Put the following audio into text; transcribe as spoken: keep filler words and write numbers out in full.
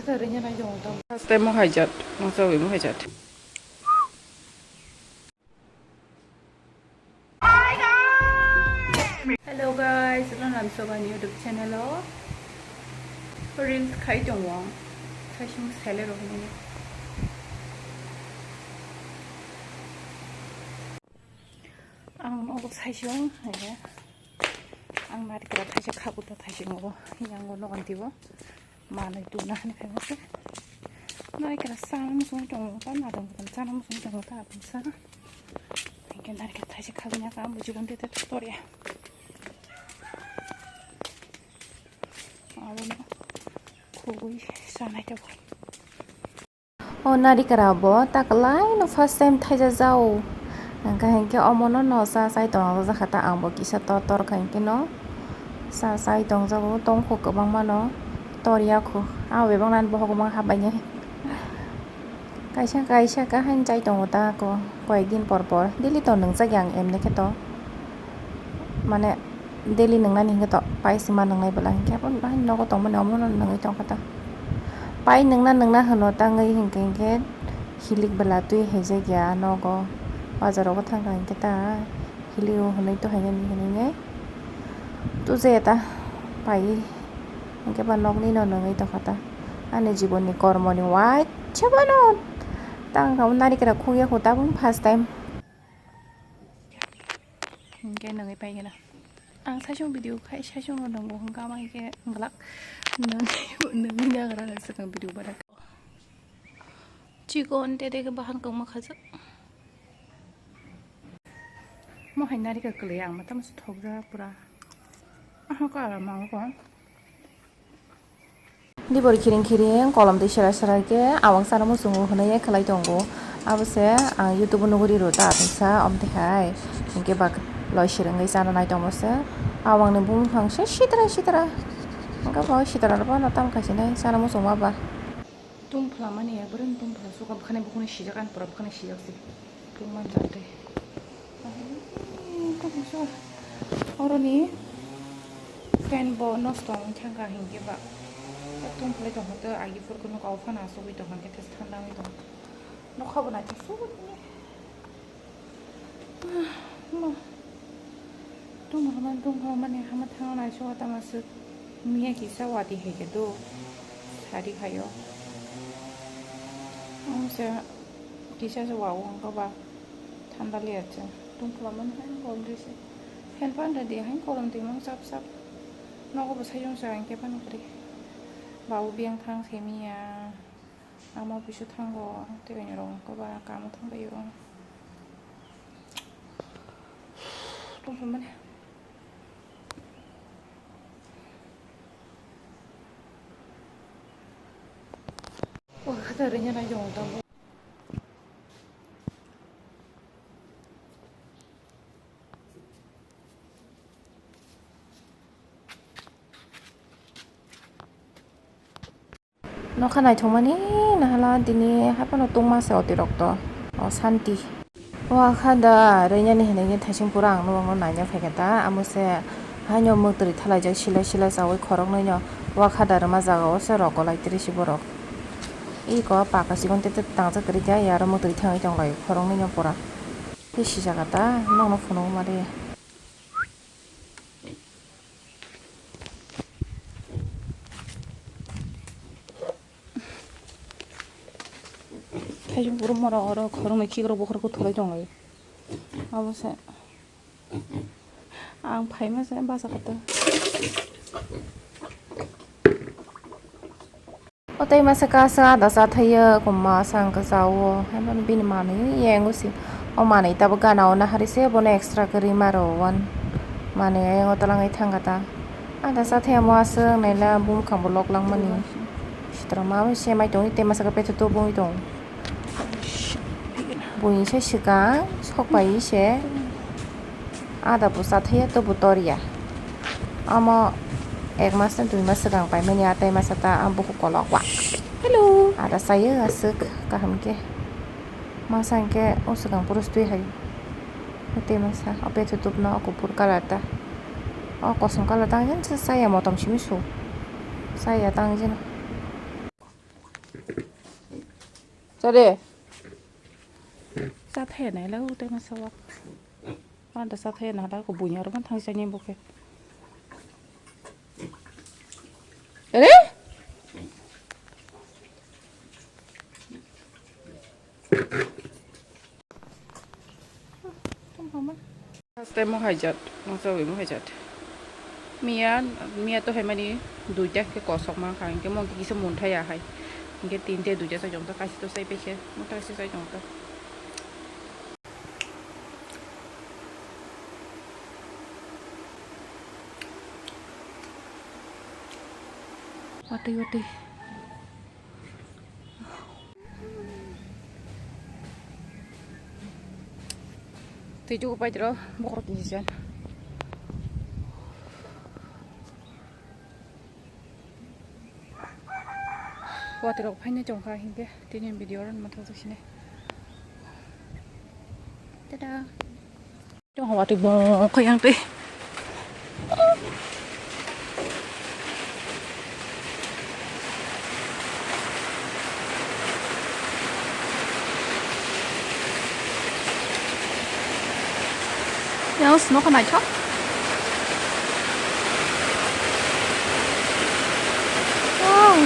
First time mo haijat, mo chawi mo haijat. Hello guys, welcome to my YouTube channel o. Reels khai tongo. Saisung sele rok ni. Ang obo saisung, eh, ang narikra thaisa khabu ta thaisa ngo, yang ngo no anti bo. Manwi tuna hani phaima se. Narikra sana muchung tongo ta, nadam butam sana muchung tongo ta, aboni sana. Hingke narikra thaisa khabu nya ka, buji gonte te toria. Abono khugui sanai tongo. O narikra bo takwlai no first time thaijak jao. Hingke, hingke omono no cha chai tongjakha ta, ang bo kisa tor tor kha hingke no cha chai tongjago, tongkho kwbangma no tor ya kho. Ang bebak nang bohok ma habai nai. Kaisa, kaisa khe haino chai tongo ta ko, koyek din por por. Daily to nwngjak ya ang emni khe to. Mane, daily nwngnani hinkhe to, pai se ma nwngnai bwla hinkhe, haino nogo tongmani omono nwnngwi tongkha ta. Pai nwngna, nwngna hwno tangwi hinkhe, hinkhe hilik bwla twi haijak ya nogo. Bazar rogo thangkha hinkhe ta, hilik o hwnwi to hainani hwnwi nai. Tuje ta, pai hinkhe ba nokni no nwnngwi tongkha ta. Ani jibon ni kormo ni uaisa bono tang tang narikra khugya kho tabuk first time. Hinkhe nungwi paigwna. Ang saichung video khai saichung no nungo hwnkha ama hinkhe glak nungwi nagra swkang video badak. Chikon tete khe bahan kongma khajak. Mo hai narikra kwlwi ang ma tamo se thokjak pura. Aha ko ala mango ko. Dibor khiring khiring kolom twi sera sera khe awang sana muchungo hwnwi khlai tongo. Abo se ang YouTube o nuguri rw ta aboni sa omo twi hai. Hinkhe bak loi sirwngwi chana nai tongmo se. Awang ni bumung phang se sitra sitra. Hinkhe bo sitra rw phano tamo khai se nai chana muchungma ba. Tungphla mani ya, borok ni tungphla suka bwkhani bukhuni sijak ani pura bwkhani sijak se. Tungma jate. Oro ni fan bo nosto wng thangkha hinkhe ba. Tungphlai tongkha tei agi phuru khe nokha o phano asugwi tongkha hinkhe thanda wngwi tongkha. Nokha bo naithok sugwi. Mo. Tungma man tungma mani hama thangna naisuk tama swk miya kisa wati hai khe do sari khaio. Ang se kisa se wa wngkha ba thanda liya se tungphla mani hai kolom ri se fan fan da di hai kolom twi mang sap sap nogo bo sai jong sa ang khe phano kri babu biyang thang se miya. Ama office o thango, tei rok wngkha ba kamo thangbaio. Tongthokmani. O khatar nya nai jong tamo. Nokha naithokmani nahala tini haphano tungma se otirokto o santi. O akha da rwinani hinwi thaising pura ang nokno naina phaikha ta, amo se haino mwtwrwi thalaijak sila sila chaui khoroknwino o akha da rwma jaga o se rok golai tiri si borok. Iko paka chikon tete tangjak kwrwi khe aro mwtwrwi thangwi tonglai khoroknwino pura. Tei sijak ta nokno phunukma rw. Thaijwng puro mora oro khoroknwi khikrok bokhorok kwthwlai tonglai. Abo se ang phaima se basa kata. O tei masa kasa da cha thaiyo, kumma sang ka cha o, hai mano bini manwi yang o si. O manwi tabuk gana o nahari se, bono extra khe rima rw o, manwi yang o twlangwi thang kha ta. A da cha thaiya mo aswk naila bumkhang bo lok langmani. Sitra ma se mai tong tei masa khe petho to bungwi tong. Buini se swkang sok pai se. Ada bo cha thaiya, tobo tor ya. Omo ek mas na dui mas swkang paimani a tei masa ta a bukhuk kolok wa. Hello. Ada chayo aswk kaham khe. Masa hwnkhe o swkang puro stui hai. O tei masa o petho tupno o kuphur colour ta. O kosom colour ta hwnkhe chaya motom simi su. Chaya ta hwnkhe. Tare. Sa thaya nai la u te ma sa wa. Anda sa thaya na la ko bunya ro man thang sa ni bo khe. Tare. First time mo haijat, mo chawi mo haijat. Miya, miya to hai mani duita khe kosok ma kha, hinkhe mo kisa munthai ya hai. Hinkhe tinte duita chajong ta kaisa to sai pekhe, mo ta kaisa chajong ta. Watwi, watwi. Twi chuku paitro bokhorok tini jan. Watwi rok phaina chong kha hinkhe tini video rok naithok sini. Tada. Chong hawa twi bong khe yang twi. Yang snow kha naithok. Wow.